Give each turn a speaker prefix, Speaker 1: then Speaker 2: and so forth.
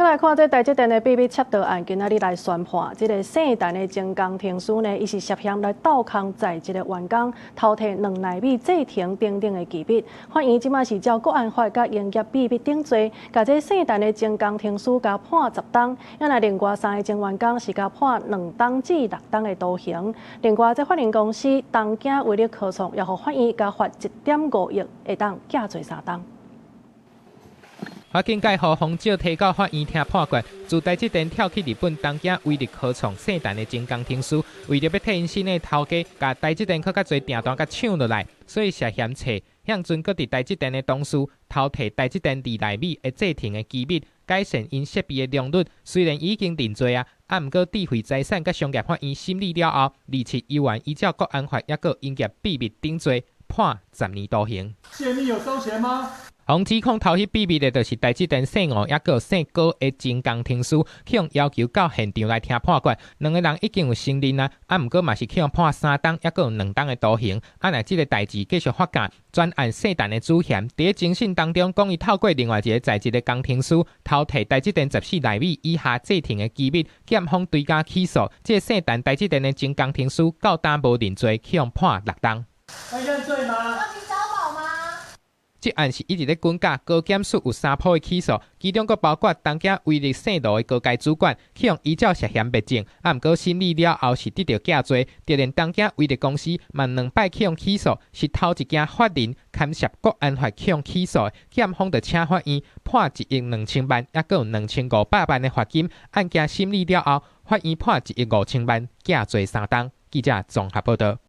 Speaker 1: 來看這台積電的秘密竊盜案，今仔日來宣判。這个姓陳的前工程師呢，伊是涉嫌來盜空在職的員工，偷提2納米製程等等的機密。法院這馬是照國安法佮營業秘密等罪，共這姓陳的前工程師共判10冬。啊若另外三个前員工是共判2冬至6冬的徒刑。另外，這法輪公司東京威力科創也予法院共罰1.5億，會當減罪3冬。
Speaker 2: 法警蓋予封照提到法院聽判決，自台積電跳去日本東京威力科創姓陳的前工程師，為著欲替𪜶新的頭家，共台積電閣較濟訂單共搶落來，所以涉嫌揣向陣閣佇台積電的董事偷提台積電2納米的製程的機密，改善𪜶設備的良率。雖然已經認罪啊，啊毋過智慧財產佮商業法院審理了後，27猶原依照國安法抑閣營業秘密等罪，判10年徒刑。
Speaker 3: 泄密有收錢嗎？
Speaker 2: 予指控偷翕秘密的，就是台積電姓吳抑閣姓高的前工程師，去予要求到現場來聽判決。兩个人已經有承認啊，啊毋過嘛是去予判3冬抑閣有2冬的徒刑。啊，若這个代誌繼續發展，專案姓陳的主嫌，佇咧偵訊當中講，伊透過另外一个在職的工程師偷提台積電14納米以下製程的機密，檢方追加起訴。這个姓陳台積電的前工程師到今無認罪，去予判6冬。
Speaker 3: 會認罪嗎？
Speaker 2: 這案是一直咧滾架，高檢署有三波的起訴，其中閣包括東京威力姓盧的高階主管，去予依照涉嫌滅證，啊，毋過審理了後是得著假罪，就連東京威力公司嘛兩擺去予起訴，是頭一件法人牽涉國安法去予起訴，檢方就請法院判1億2千萬，抑閣有2500萬的罰金。案件審理了後，法院判1億5千萬，假罪3冬。記者綜合報導。